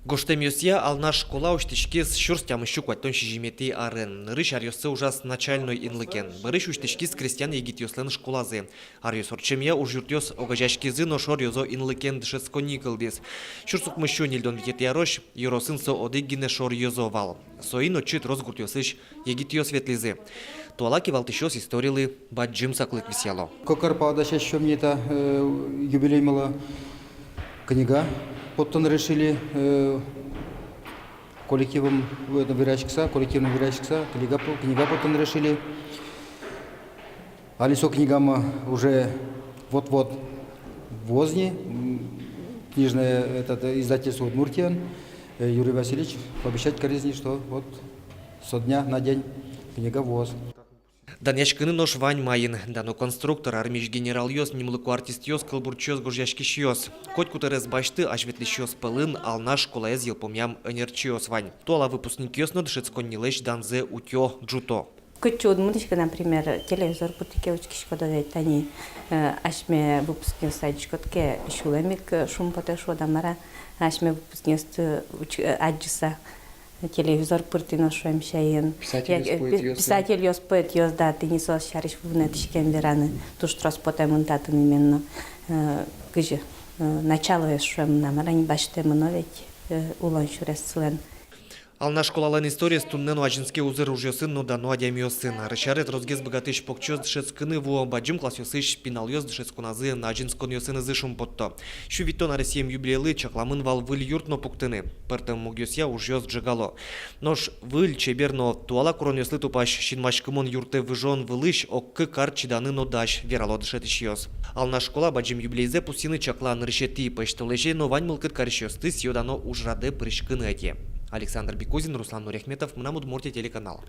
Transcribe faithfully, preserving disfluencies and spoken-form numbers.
Гожтэмъёсъя, Алнаш школа усьтӥськиз сюрс тямыссю куатьтон сизьыметӥ арын. Нырысь аръёссэ ужаз начальной инлыкен. Бӧрысь усьтӥськиз крестьян егитъёслэн школазы. Аръёс ортчемъя ужъюртъёс огазеяськизы но шор ёзо инлыкен дышетсконни кылдӥз. Сюрс укмыссю ньыльдон витетӥ арозь ёросын со одӥг гинэ шор ёзо вал. Соин отчы трос гуртъёсысь егитъёс ветлӥзы. Туала кивалтӥсьёс историлы бадӟым саклык висъяло. Кык ар пала дасяськом ни та, э, юбилеймылы. Книга поттон решили, э, коллективом, э, вераськыса, коллективом вераськыса, книга по-, книга поттон решили. Али со книгамы уже вот-вот вуоз ни, м, книжное, этот, э, издательство «Удмуртиын», э, Юрий Васильевич пообещать кариз ни, что вот со дня на день книга вуоз. Данъяськыны нош вань маин. Дано конструктор, армиысь генералъёс, нимлыко артистъёс, кылбурчиос, гожъяськисьёс. Котькуд ӧрез басьты азьветлӥсьёс пӧлын Алнаш школаез йылпумъям ӧнерчиос вань. Туала выпускникъёс но дышетсконнилэсь данзэ утё, ӝуто. Кытчы удмуртиське, например, телевизор пыртӥ ке учкиськод ведь, тани, э, асьме выпускникъёс адӟиськод ке, сюлэм ик, э, шумпотэ, шуод-а, мар-а, асьме выпускникъёсты уч-, э, адӟыса. Телевизор пыртӥ но шуэм сямен. Писательёс, я, э, поэтъёс, пи-, писательёс, поэтъёс, да, тӥни соос сярысь вунэтӥськем вераны. Туж трос потэмын татын именно, э, кызьы, э, началоез шуэм на, мар-а, ини, басьтэмын но ведь, э, улон сюрес сылэн. Алнаш школалэн историез туннэ но азинске узыр ужъёсын но дано адямиосын. Арысь аре тросгес быгатӥсь покчиос дышетскыны вуо, бадӟым классъёсысь пиналъёс дышетсконазы но азинсконъёсынызы шумпотто. Сю витьтон аресъем юбилейлы чакламын вал выль юрт но пуктыны. Пӧртэм мугъёсъя ужъёс ӝегало. Нош выль, чебер но туала куронъёслы тупась синмаськымон юртэ выжон вылысь ог-кык ар чиданы но дась, верало дышетӥсьёс. Алнаш школа бадӟым юбилейзэ пусйыны чакла нырысетӥ пӧсьтолэзе, но вань мылкыд карисьёсты сӥё-дано ужрадэ пыриськыны ӧте. Александр Бекузин, Руслан Нуряхметов, «Мынам Удмуртие» телеканал.